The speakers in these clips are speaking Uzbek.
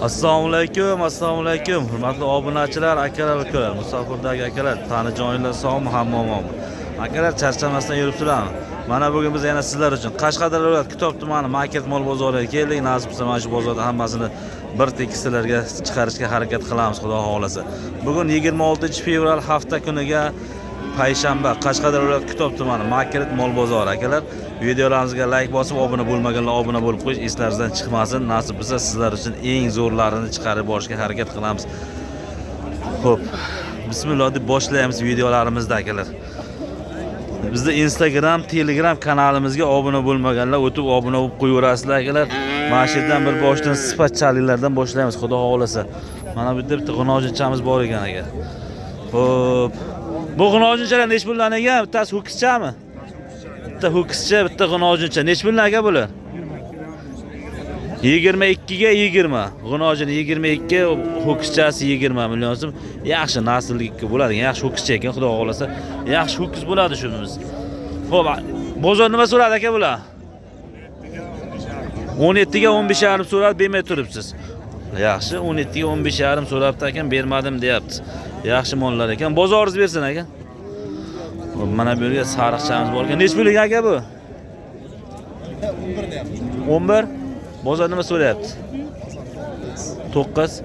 Assalomu alaykum, assalomu alaykum. Hurmatli obunachilar, akalar, ukalar, musofirdagi akalar, tanijonlar sog'mi, hamma omonmi? Akalar, charchamasdan yuribsizlarmi? Mana bugun biz yana sizlar uchun Qashqadaryo viloyati Kitob tumani Market mol bozoriga keldik. Nasib bo'lsa mana shu bozorda hammasini bir tekis sizlarga chiqarishga harakat qilamiz, Xudo xohlasa. Bugun 26-fevral hafta kuniga payshanba, Qashqadaryo viloyati Kitob tumani Market mol bozori akalar. Videolarimizga like bosib, obuna bo'lmaganlar obuna bo'lib qo'yish eslaringizdan chiqmasin. Nasib bo'lsa sizlar uchun eng zo'rlarini chiqarib borishga harakat qilamiz. Xo'p, bismillah deb boshlaymiz videolarimizni akalar. Bizda Instagram, Telegram kanalimizga obuna bo'lmaganlar o'tib obuna bo'lib qo'yaverasizlar akalar. Mana shu yerdan bir boshdan sifatchalilardan boshlaymiz, Xudo xohlasa. Mana bu yerda bitta g'unojinchamiz bor ekan aka. Xo'p. Bu g'unojinchalar nech puldan ekan? Bittasi ho'kizchami? Bitta ho'kizcha, bitta g'unojincha. Nech puldan aka bular? 22 ga 20. G'unojin 22, ho'kizchasi 20 million so'm. Yaxshi nasllikka bo'ladi, yaxshi ho'kizcha ekan, Xudo xohlasa. Yaxshi ho'kiz bo'ladi shunimiz. Xo'p, bozor nima so'radi aka bular? 17 ga 15,5 so'radi, bermay turibsiz. Yaxshi, 17 ga 15,5 so'rabdi ekan, bermadim deyapti. Yaxshi mollar ekan. Bozoringiz bersin aka. Xo'p, mana bu yerga sariqchamiz bor ekan. Nech pullik aka bu? 11. Bozor nima so'rayapti? 9.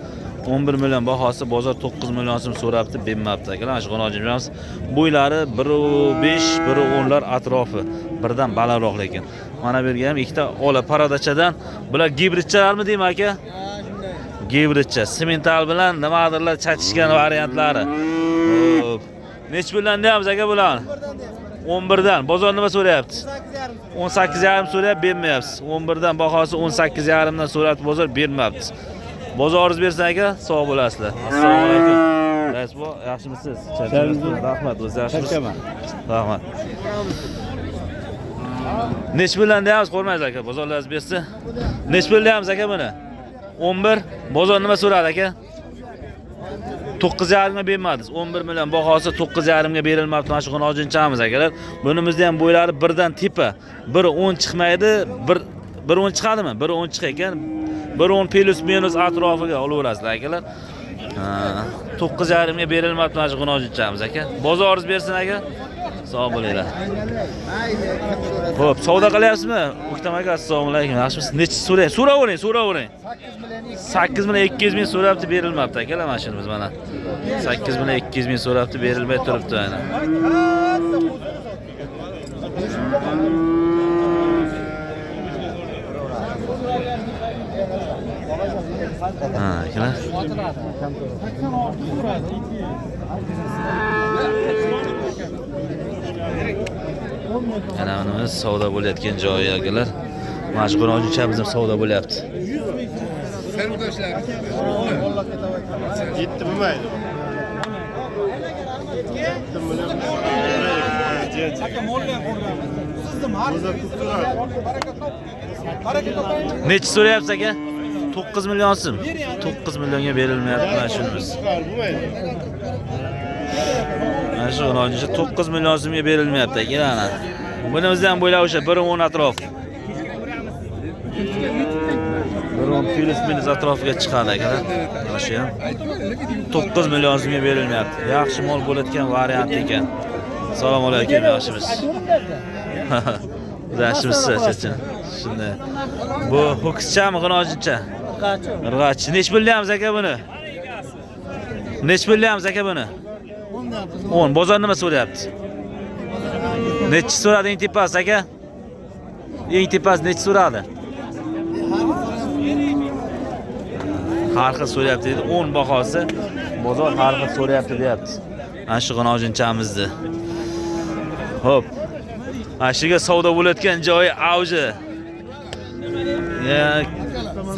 11 million bahosi, bozor 9 million so'm so'rabdi, bermabdi akalar. Mana shu g'unojimiz bo'ylari 1.5, 1.10 lar atrofi. Birdan balandroq lekin. Mana bu yerga ham ikkita ola paradachadan. Bular gibridchalarmi deymi aka? Gibridcha, semental bilan nimadirlar chatishgan variantlari. Xo'p. Nech puldan deyapmiz aka bularni? 11 dan. Bozor nima so'rayapti? 18,5 so'rayap bermayapsiz. 11 dan bahosi, 18,5 dan so'rabdi, bozor bermabdi. Bozoringiz bersin aka, sog' bo'lasizlar. Assalomu alaykum. Rais bu, yaxshimisiz? Charchamasdan. Rahmat, o'zi yaxshimisiz? Rahmat. Nech puldan deyapmiz, qo'rmaysiz aka, bozorlaringiz bersin. Nech pul deyapmiz aka buni? 11. Bozor nima so'radi aka? 9,5 ga bermadingiz. 11 million bahosi, 9,5 ga berilmabdi mana shu g'unojinchamiz akalar. Bunimizda ham bo'ylari birdan tepa. 1.10 chiqmaydi, 1 1.10 chiqadimi? 1.10 chiq ekan. 1.10 plus minus atrofiga olaverasizlar akalar. 9,5 ga berilmabdi mana shu g'unojinchamiz aka. Bozoringiz bersin aka. Sog' bo'linglar. Xo'p, savdo qilyapsizmi? O'ktam aka, assalomu alaykum. Yaxshimisiz? Necha so'rang? So'ravering, so'ravering. 8 million 200 ming so'rabdi, berilmabdi akalar mana shunimiz mana. 8 million 200 ming so'rabdi, berilmay turibdi ana. Ha, akalar. Mana bunimiz savdo bo'layotgan joyi akalar. Mana shu g'unojinchamiz ham savdo bo'lyapti. Yetti bo'lmaydi. Necha so'rayapsiz aka? 9 million so'm. 9 millionga berilmayapti mana shunimiz. Mana shu g'unojincha 9 million so'mga berilmayapti aka mana. Bunimizda ham bo'ylab o'sha 1.10 atrof. 1.10 plus minus atrofiga chiqadi akalar. Mana shu ham 9 million so'mga berilmayapti. Yaxshi mol bo'ladigan variant ekan. Assalomu alaykum, yaxshimisiz? Yaxshimisiz, chacha? Shunday. Bu ho'kizchami, g'unojincha? Irg'achi. Nech pul deyapmiz aka buni? Nech pul deyapmiz aka buni? 10. Bozor nima so'rayapti? Nechi so'radi eng tepasi aka? Eng tepasi nechi so'radi? Har xil so'rayapti dedi. 10 bahosi. Bozor har xil so'rayapti deyapti. Mana shu g'unojinchamizni. Xo'p. Mana shuga savdo bo'layotgan joyi avji. Ya,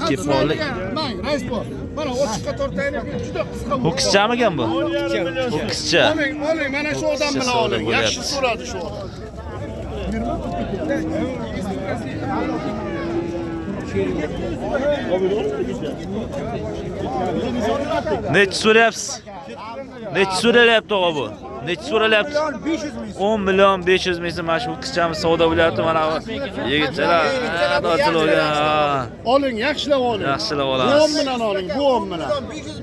kepollik. Rais bor. Mana ochiqqa tortaylik, juda qisqa. Ho'kizchamikan bu? Ho'kizcha. Oling, oling, mana shu odam bilan Savdo oling. Yaxshi bo'lyapti. so'radi shu odam. Nechi so'rayapsiz? Nechi so'ralyapti og'a bu? Necha so'ralyapti? 10 million 500 ming so'm mana shu ho'kizchamiz savdo bo'lyapti mana yigitchalar. Ha, Oling, yaxshilab oling. Yaxshilab Bu olamiz. 10 bilan oling, bu 10 bilan.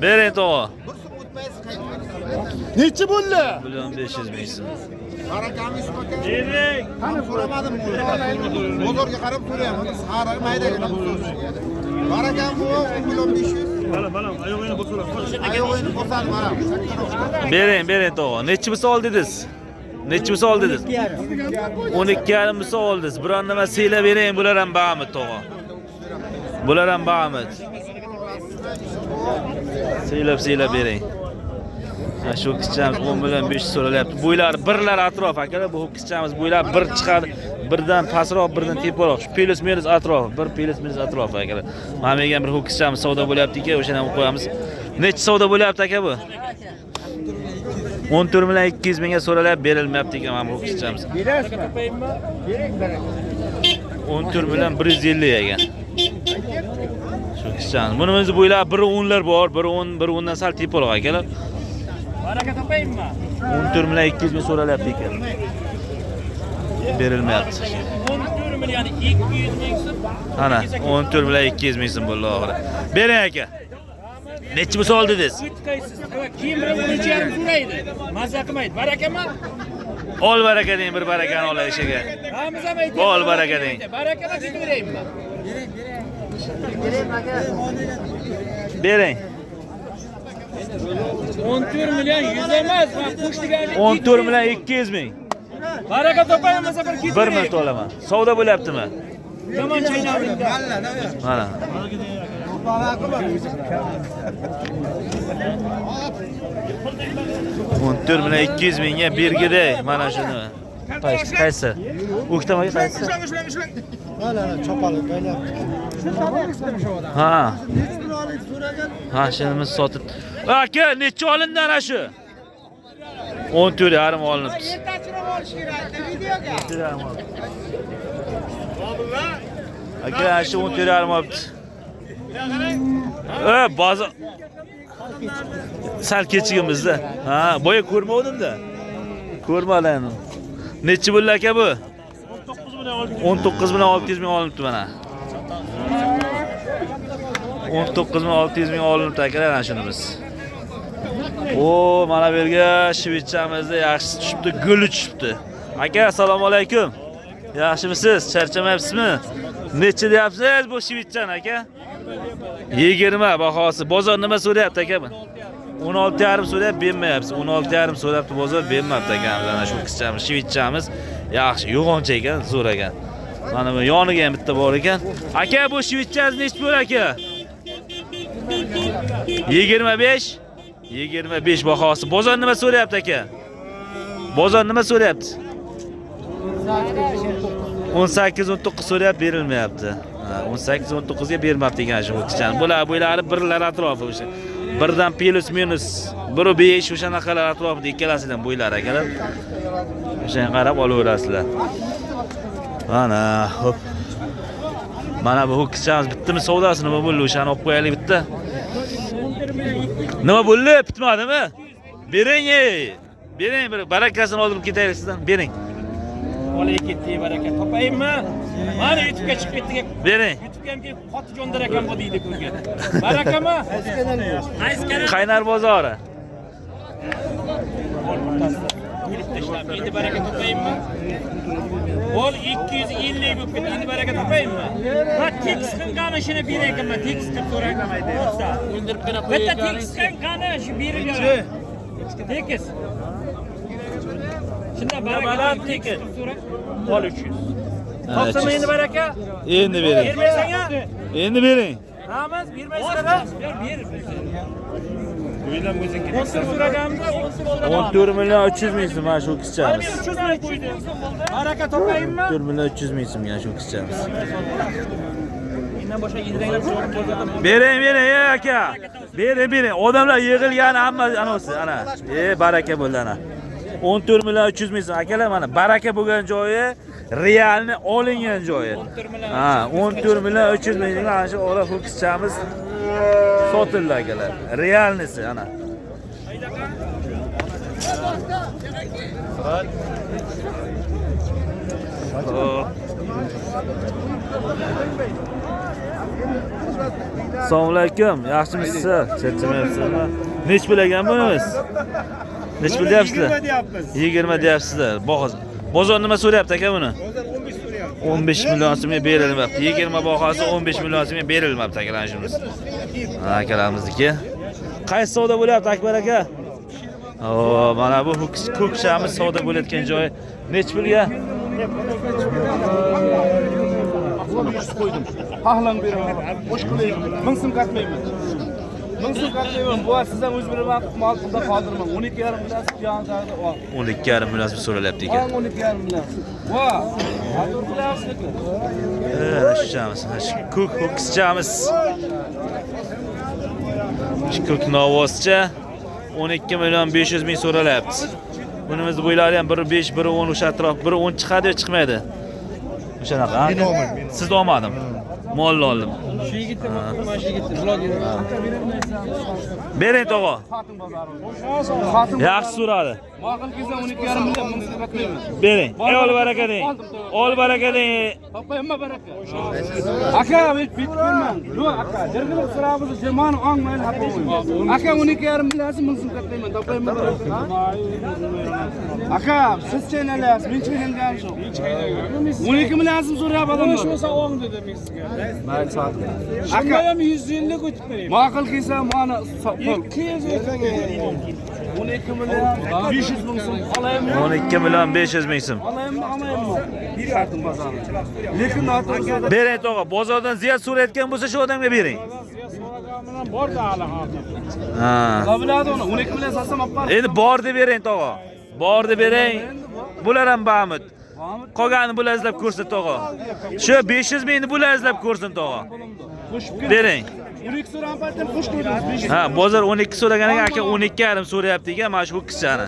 Bering tog'a. Nechi bo'ldi? 1 million 500 ming so'm. Qani So'ramadim uni. Bozorga qarab so'rayapmiz. Sariq maydagina Barakam bu 10 million 500. Mana mana oyog'ini bosadi. Bosadi mana. Bering, bering tog'a. Nechi bo'lsa oldingiz? Nechi bo'lsa oldingiz? 12,5 bo'lsa oldingiz. Biron nima siylab bering, bular ham bami tog'a. Bular ham bami. Siylab siylab bering. Mana shu ho'kizchamiz 10 million 500 so'ralyapti. Bo'ylari birlar atrof akalar, bu ho'kizchamiz bo'ylari bir chiqadi, birdan pastroq, birdan teparoq. Shu плюс минус atrofi, bir плюс минус atrofi akalar. Mana bu yerga bir ho'kizchamiz savdo bo'lyapti ekan, o'shani ham qo'yamiz. Nechi savdo bo'lyapti aka bu? 14 million 200 mingga so'ralyapti, berilmayapti ekan mana bu ho'kizchamiz. 14 million 150 ekan. Shu ho'kizchamiz. Buni o'zi bo'ylab 1.10lar bor, 1.10, 1.10dan sal teparoq akalar. Baraka topaymi? 14 million 200 ming so'ralyapti ekan. Berilmayapti. 14 million 200 ming so'm. Ana 14 million 200 ming so'm bo'ldi oxiri. Bering aka. Nechi bo'lsa oldingiz? O'tkaysiz. Keyin birov 13,5 so'raydi. Maza qilmaydi. Barakami? Ol baraka deng, bir barakani olaylik aka. Ramiz ham aytdi. Bol baraka deng. Barakami ketaveraymi? Bering. 14 million 100 emas, men qo'shdigani 14 million 200 ming. Baraka topaymi bir 1 ketaveraymi? minut olaman. Savdo bo'lyaptimi? Yomon chaynabdi. Mana. 14 million 200 mingga bergiday mana shuni. Qaysi? O'ktamaga qaysi? Mana chopali baylyapti. Ha. Ha, shunimiz sotib. Aka, necha olindi ana shu? 14,5 olinibdi. 14,5 olibdi. Aka, ana shu 14,5 olibdi. Bozor sal kechikimizda. Ha, boya ko'rmadim-da. Ko'rmadim. Necha bo'ldi aka bu? 19 million 600 ming olinibdi mana. 19 million 600 ming olinibdi akalar ana shunimiz. O, mana bu yerga shvitchamizda yaxshisi tushibdi, guli tushibdi. Aka, assalomu alaykum. Yaxshimisiz? Charchamayapsizmi? Necha deyapsiz bu shvitchani aka? 20 bahosi. Bozor nima so'rayapti aka bu? 16,5 so'rayapti, bermayapsiz. 16,5 so'rayapti bozor, bermayapti akamiz. Ana shu qizchamiz, shvitchamiz yaxshi, yo'g'oncha ekan, zo'r ekan. Mana bu yoniga ham bitta bor ekan. Aka, bu shvitchangiz nechi pul aka? 25. 25 bahosi. Bozor nima so'rayapti aka? Bozor nima so'rayapti? 18 19 so'rayapti, berilmayapti. 18 19 ga bermabdi ekan shu o'tishani. Bular bo'ylari birlar atrofi o'sha. Birdan плюс минус 1.5 o'shanaqalar atrofida ikkalasidan bo'ylari akalar. O'shanga qarab olaverasizlar. Mana, hop. Mana bu ho'kizchamiz bitdimi savdosi nima bo'ldi? O'shani olib qo'yaylik bitta. Nima bo'ldi? Bitmadimi? Bering ey. Bering bir barakasini oldirib ketaylik sizdan. Bering. Olay ketdi baraka topaymi? Mana YouTube'ga chiqib ketdik. Bering. YouTube'ga ham kelib qotib jondar ekan bu deydi ko'rgan. Barakami? Qaysi kanal? Qaynar bozori. Bo'lib tashlab. Endi baraka topaymi? Bol 250 bo'lib ketdi. Endi baraka topaymi? Va tekis qilgani shuni berayapman. Tekis qilib so'rayman. Bitta tekis qilgani shu berib beradi. Tekis. Shunda baraka tekis. Bol 300. Topsam endi baraka? Endi bering. Bermaysan-a? Endi bering. Ramiz bermaysizlar? Ber, ber. 14 so'raganimda 14 million 300 ming so'm mana shu ho'kizchamiz. 300 ming qo'ydi. Baraka topayinmi? 4 million 300 ming so'mga shu ho'kizchamiz. Mendan boshqa yildanlar so'rab bo'ladi. Bering, bering, ey aka. Bering, bering. Odamlar yig'ilgani hamma anavsi, ana. Baraka bo'ldi ana. 14 million 300 ming so'm akalar mana baraka bo'lgan joyi, realni olingan joyi. Ha, 14 million 300 ming so'mga ana shu ola ho'kizchamiz sotildi akalar. Realnisi ana. Hop. Assalomu alaykum. Yaxshimisiz? Charchamayapsizmi? Nech pul ekan bunimiz? Nech pul deyapsizlar? 20 deyapmiz. 20 deyapsizlar. Bozor nima so'rayapti aka buni? Bozor 15 so'rayapti. 15 million so'mga berilmabdi. 20 bahosi 15 million so'mga berilmabdi akalar shunisi. Ha, akalarimizniki. Qaysi savdo bo'lyapti Akbar aka? O, mana bu ko'kshamiz savdo bo'layotgan joyi. Nech pulga? Qo'ydim. Xohlang beraman. Qo'sh qilaymi? 1000 so'm katmayman. 1000 so'm katmayman. Bu sizdan o'z beraman, mol pulda qoldirman. 12,5 million jon tagida ol. 12,5 million so'm so'ralyapti ekan. 12,5 million. Va, hozir qilyapsiz. Shuchamiz. Shu ko'k ho'kizchamiz. Shu ko'k novvoscha 12 million 500 ming so'ralyapti. Bunimiz bo'ylari ham 1.5, 1.10 o'sha atrof, 1.10 chiqadi yo chiqmaydi? O'shanaqa. Sizni olmadim. Molni oldim. Shu yigitni mana shu yigitni bloger. Bering tog'a. Xotin bozori. Xotin Yaxshi so'radi. Ma'qul kelsa 12,5 million 1000 so'm katmayman. Bering. Ey ol baraka deng. Ol baraka deng. Topaymi baraka? Aka, men bitib bermang. Yo'q aka, jirg'ilib so'ramiz, jemani ongmayli xafa bo'lmang. Aka 12,5 million 1000 so'm katmayman, topaymi baraka? Aka, siz chaynalayapsiz, men chaynalganim yo'q. 12 million so'm so'rayapti odamlar. Konuşmasa 10 dedim men sizga. Mayli sotib. Aka, Shunda ham 150 o'tib bering. ma'qul kelsa mana pul. 200 o'tib bering. 12 million 500 ming so'm olaymi? 12 million 500 ming so'm. Olaymi, olmaymi? Bir artin bozorni. Lekin noto'g'ri Bering tog'a. Bozordan ziyod so'rayotgan bo'lsa shu odamga bering. So'ragan bor da hali hozir. Ha. Biladi uni. 12 million sotsam olib bor. Endi bor deb bering tog'a. Bor deb bering. Bular ham bamit. Qolganini bular izlab ko'rsin tog'a. Shu 500 mingni bular izlab ko'rsin tog'a. Qo'shib kel. Bering. 12 so'ragan paytda qo'shib qo'ydingiz. Ha, bozor 12 so'ragan ekan, aka 12,5 so'rayapti ekan mana shu ho'kizchani.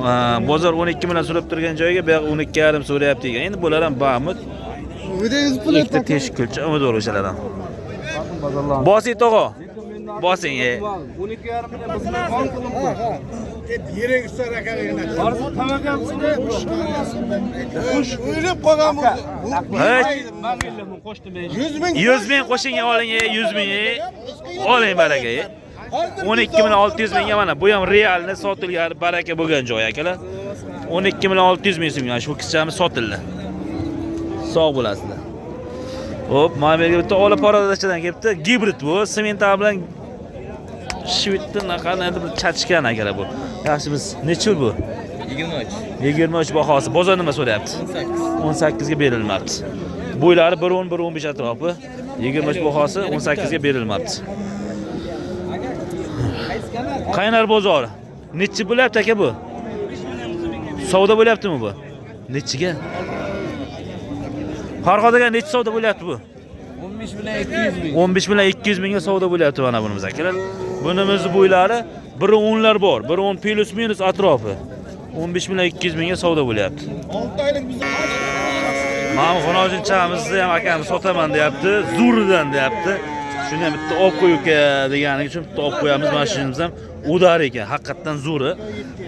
Ha, bozor 12 million so'rab turgan joyiga bu yoq 12,5 so'rayapti ekan. Endi bular ham bamit. Ikkita teshik kulcha umidvor o'shalar ham. Bosing tog'a. Bosing. 12,5 million biz qon pulim bor. Yering ustar akaligini. Barsa tavakkal Qo'sh o'ylab qolgan bu. Hech. Men 50 ming qo'shdim. 100 ming 100 ming qo'shing oling, 100 ming. Oling baraka. 12 million 600 mingga mana bu ham realni sotilgan baraka bo'lgan joy akalar. 12 million 600 ming so'mga shu ho'kizchamiz sotildi. Sog' bo'lasizlar. Hop, mana bu yerga bitta ola paradachadan kelibdi. Gibrid bu, semental bilan shvitni qandaydir bir chachgan akalar bu. Yaxshimiz. Necha pul bu? 23. 23 bahosi. Bozor nima so'rayapti? 18 ga berilmabdi. Bo'ylari 1.10, 1.15 atrofi. 23 bahosi 18 ga berilmabdi. Qaynar bozori. Nechi bo'lyapti aka bu? Savdo bo'lyaptimi bu? Nechiga? Farhod aka nechi savdo bo'lyapti bu? 15 million 200 ming. 15 million 200 mingga savdo bo'lyapti mana bunimiz akalar. Bunimiz bo'ylari 1.10lar bor. 1.10 plus minus atrofi. 15 million 200 mingga savdo bo'lyapti. 6 oylik bizni Mana xonojinchamizni ham akamiz sotaman deyapti, zo'ridan deyapti. Shuni ham bitta olib qo'y uka degani uchun bitta olib qo'yamiz. Mana shunimiz ham udar ekan, haqiqatdan zo'ri.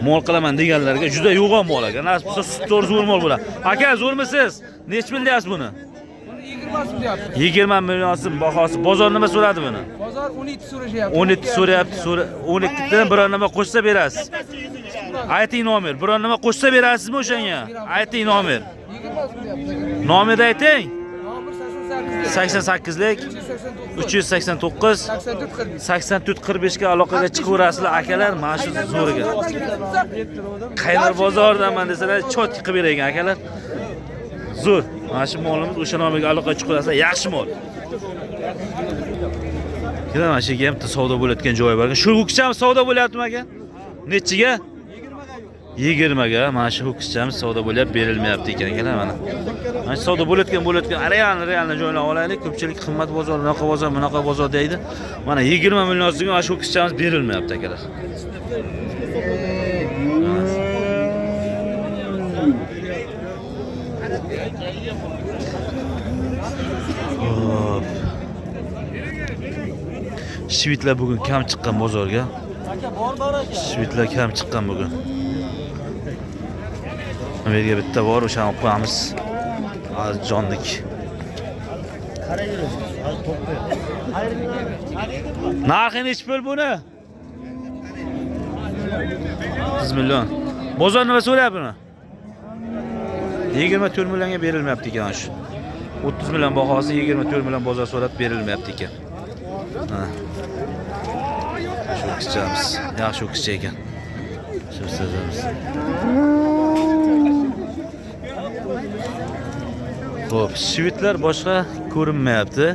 Mol qilaman deganlarga juda yo'g'on mol ekan. Nasib bo'lsa sutdor zo'r mol bo'ladi. Aka, zo'rmisiz? Nech pul deyapsiz buni? 20 million so'm bahosi. Bozor nima so'radi buni? Bozor 12 so'rashyapti. 12 so'rayapti, 12 dan biror nima qo'shsa berasiz. Ayting nomer, biror nima qo'shsa berasizmi o'shanga? Ayting nomer. Nomerni ayting. 88lik 389 84 45 ga aloqaga chiqaverasizlar akalar, mana shu zo'riga. Qaynar bozordanman desalar, chot qilib bergan akalar. Zo'r. Mana shu molimiz o'sha nomerga aloqaga chiqaverasizlar, yaxshi mol. Keyin mana shu yerga ham bitta savdo bo'layotgan joyi bor ekan. Shu ho'kizchamiz savdo bo'lyaptimi aka? Nechiga? 20 ga mana shu ho'kizchamiz savdo bo'lyapti, berilmayapti ekan akalar mana. Mana shu savdo bo'layotgan real joylarni olaylik. Ko'pchilik qimmat bozor, bunaqa bozor, bunaqa bozor deydi. Mana 20 million so'mga mana shu ho'kizchamiz berilmayapti akalar. Hop. Shvitlar bugun kam chiqqan bozorga. Shvitlar kam chiqqan bugun. Bu yerga bitta bor, o'shani olib qo'yamiz. Azizjonlik. Narxi nechi pul buni? 30 million. Bozor nima so'rayapti buni? 24 millionga berilmayapti ekan shu. 30 million bahosi, 24 million bozor so'rab berilmayapti ekan. Ha. Shu o'kizchamiz. Yaxshi o'kizcha ekan. Shu so'zimiz. Xo'p, shvitlar boshqa ko'rinmayapti.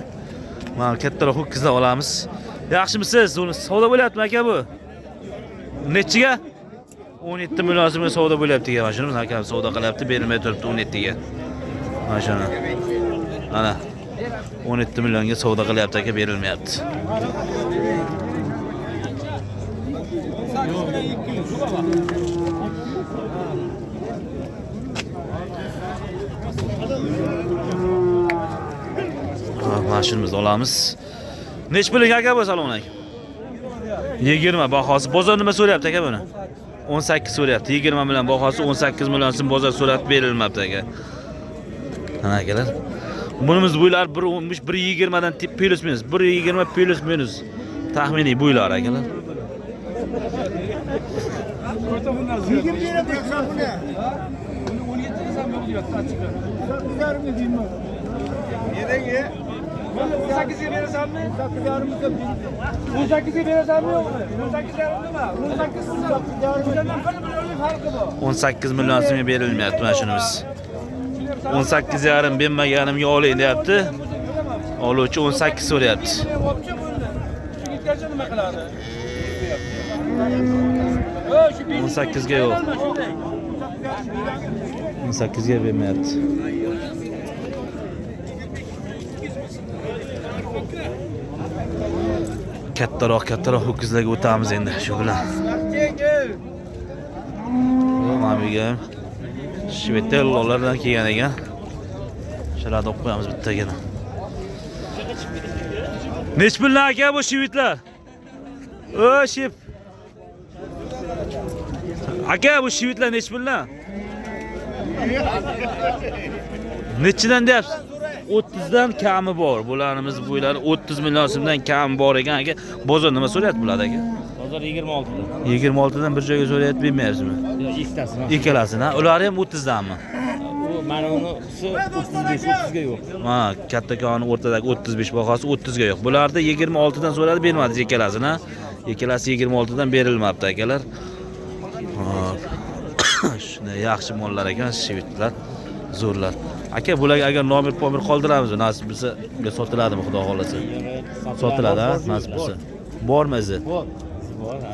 Mana kattaroq ho'kizlar olamiz. Yaxshimisiz? Uni savdo bo'lyaptimi aka bu? Nechiga? 17 million so'mga savdo bo'lyapti ekan. Mana shuni akam savdo qilyapti, berilmay turibdi 17 ga. Mana shuni. Ana 17 millionga savdo qilyapti aka, berilmayapti. Mana shunimizni olamiz. Nech pullik aka bu salom alaykum? 20 bahosi. Bozor nima so'rayapti aka buni? 18 so'rayapti. 20 million bahosi, 18 million so'm bozor so'rab berilmabdi aka. Mana akalar. Bunimiz bo'ylari 1.15, 1.20 dan plus minus, 1.20 plus minus taxminiy bo'ylari akalar. Nereye? 18'e verirsen mi? 18'e verirsen mi yok mu? 18 yarım mi? 18 milyon. 18 million so'mga berilmayapti mana shunimiz. 18 yarim bermaganimga oling deyapti. Oluvchi 18 so'rayapti. 18 ga yo'q. 18 ga bermayapti. Kattaroq ho'kizlarga o'tamiz endi shu bilan. Mana bu yerga shvetellolardan kelgan ekan. Shularni olib qo'yamiz bittagina. Nech puldan aka bu shvitlar? O ship. Aka bu shvitlar nech puldan? Nechidan deyapsiz? 30 dan kami bor. Bularimiz bo'ylari 30 million so'mdan kami bor ekan aka. Bozor nima so'rayapti bular aka? Bozor 26 dan. 26 dan bir joyga so'rayapti, bermayapsizmi? Yo'q, ikkitasini. Ikkalasini, ha? Ular ham 30 danmi? U mana unisi 35, 30 ga yo'q. Ha, kattakonni o'rtadagi 35 bahosi 30 ga yo'q. Bularda 26 dan so'radi, bermadingiz ikkalasini, ha? Ikkalasi 26 dan berilmabdi akalar. Hop. Shunday yaxshi mollar ekan, shvitlar, zo'rlar. Aka, bularga agar nomer pomir qoldiramizmi? Nasib bo'lsa, sotiladimi, xudo xolasa? Sotiladi, ha? Nasib bo'lsa. Bormi izi? Bor.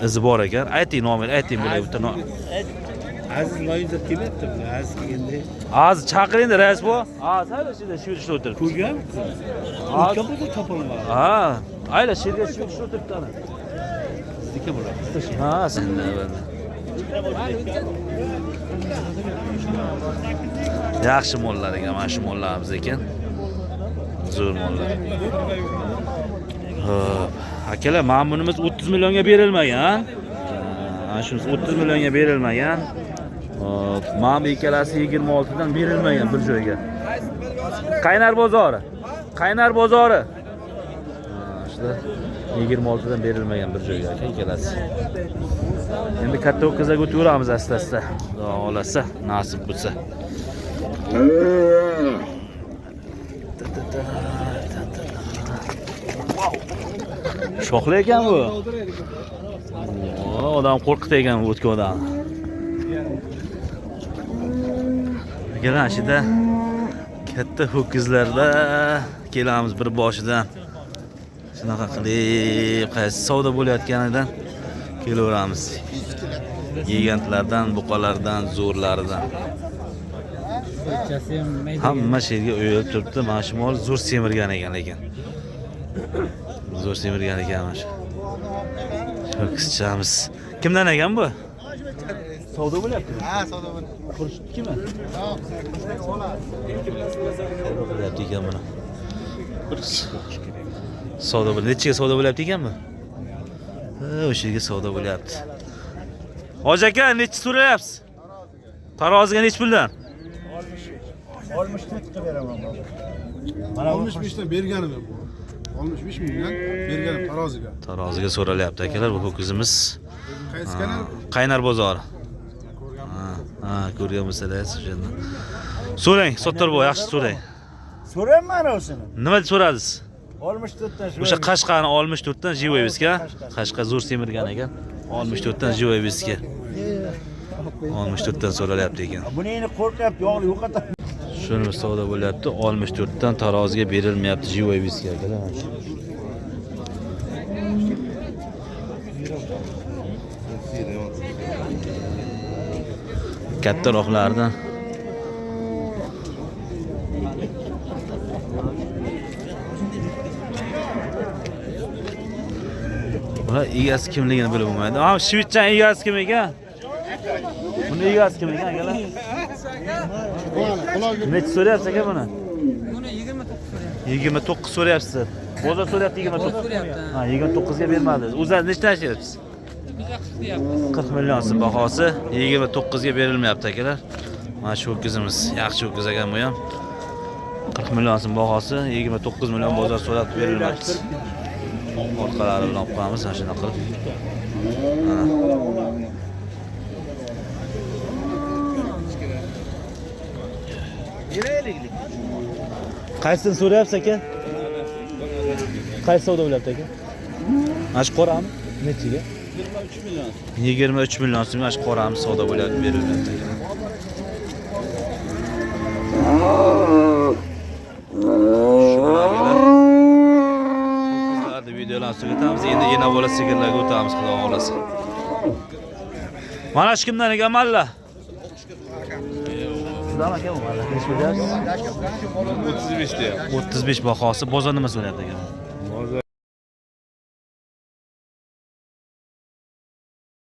Izi bor ekan. Ayting nomer, ayting bularga bitta nomer. Aziz Noyuzov kelmayapti, Aziz kelganda. Aziz chaqiring rais bu. Aziz hali shunda shu yerda o'tiribdi. Ko'rgan? O'tgan bo'lsa topolmadi. Ha, ayla shu yerda shu yerda o'tiribdi ana. Sizniki bular. Ha, senda. Yaxshi mollar ekan, mana shu mollarimiz ekan. Zo'r mollar. Xo'p, akalar, mana bunimiz 30 millionga berilmagan. Mana shunisi 30 millionga berilmagan. Xo'p, mana bu ikkalasi 26 dan berilmagan bir joyga. Qaynar bozori. Qaynar bozori. Ha, shular 26 dan berilmagan bir joyga aka ikkalasi. Endi katta o'tkazak o'taveramiz asta-asta. Xudo xolasa, nasib bo'lsa. Shoxli ekan bu. Odam qo'rqitdi ekan bu o'tgan odam. Kelan shida katta ho'kizlarda kelamiz bir boshidan. Shunaqa qilib, qaysi savdo bo'layotganidan kelaveramiz. Gigantlardan, buqalardan, zo'rlaridan. Hamma sherga uyilib turibdi. Mana shu mol zo'r semirgan ekan lekin. Zo'r semirgan ekan mana shu. Ho'kizchamiz. Kimdan ekan bu? Savdo bo'lyaptimi? Ha, savdo bo'lyapti. Xurshidnikimi? Yo'q, Savdo bo'lyapti ekan buni. Savdo bo'lyapti. Nechiga savdo bo'lyapti ekan bu? Ha, o'sha yerga savdo bo'lyapti. Hoji aka, nechi so'rayapsiz? Taroziga nechi puldan? 64 qilib beraman baba. 65 dan berganim bu. 65 mingdan berganim taroziga. Taroziga so'ralyapti akalar bu ho'kizimiz. Qaysi kanal? Qaynar bozori. Ha, ko'rgan bo'lsangiz o'shanda. So'rang, Sottor boy, yaxshi so'rang. So'rayman o'zini. Nima deb so'radingiz? 64 dan. O'sha qashqani 64 dan jivoyevska. Qashqa zo'r semirgan ekan. 64 dan jivoyevska. 64 dan so'ralyapti ekan. Buni endi qo'rqyapti, yog'li yo'qotadi. Shuni savdo bo'lyapti. 64 dan taroziga berilmayapti jivoyevska akalar. Kattaroqlardan. Bular egasi kimligini bilib bo'lmaydi. Ha, shvitchan egasi kim ekan? Buni egasi kim ekan akalar? Necha so'rayapsiz aka buni? Buni 29 so'rayapti. 29 so'rayapsiz. Bozor so'rayapti 29. So'rayapti. Ha, 29 ga bermadingiz. O'zingiz nechdan ishleyapsiz? Biz 40 deyapmiz. 40 million so'm bahosi, 29 ga berilmayapti akalar. Mana shu ho'kizimiz, yaxshi ho'kiz ekan bu ham. 40 million so'm bahosi, 29 million bozor so'rab berilmayapti. Orqalari bilan olib qo'yamiz mana shunaqa qilib. Mana. Qaysisini so'rayapsiz aka? Qaysi savdo bo'lyapti aka? Mana shu qorami? Nechiga? 23 million so'm mana shu qorami savdo bo'lyapti, berilyapti aka. Shu bilan akalar, ho'kizlarni videolarni tugatamiz. Endi yana bola sigirlarga o'tamiz, xudo xohlasa. Mana shu kimdan ekan malla? Sizdan aka bu malla. Necha bo'lyapsiz? 35 deyapti. 35 bahosi. Bozor nima so'rayapti aka?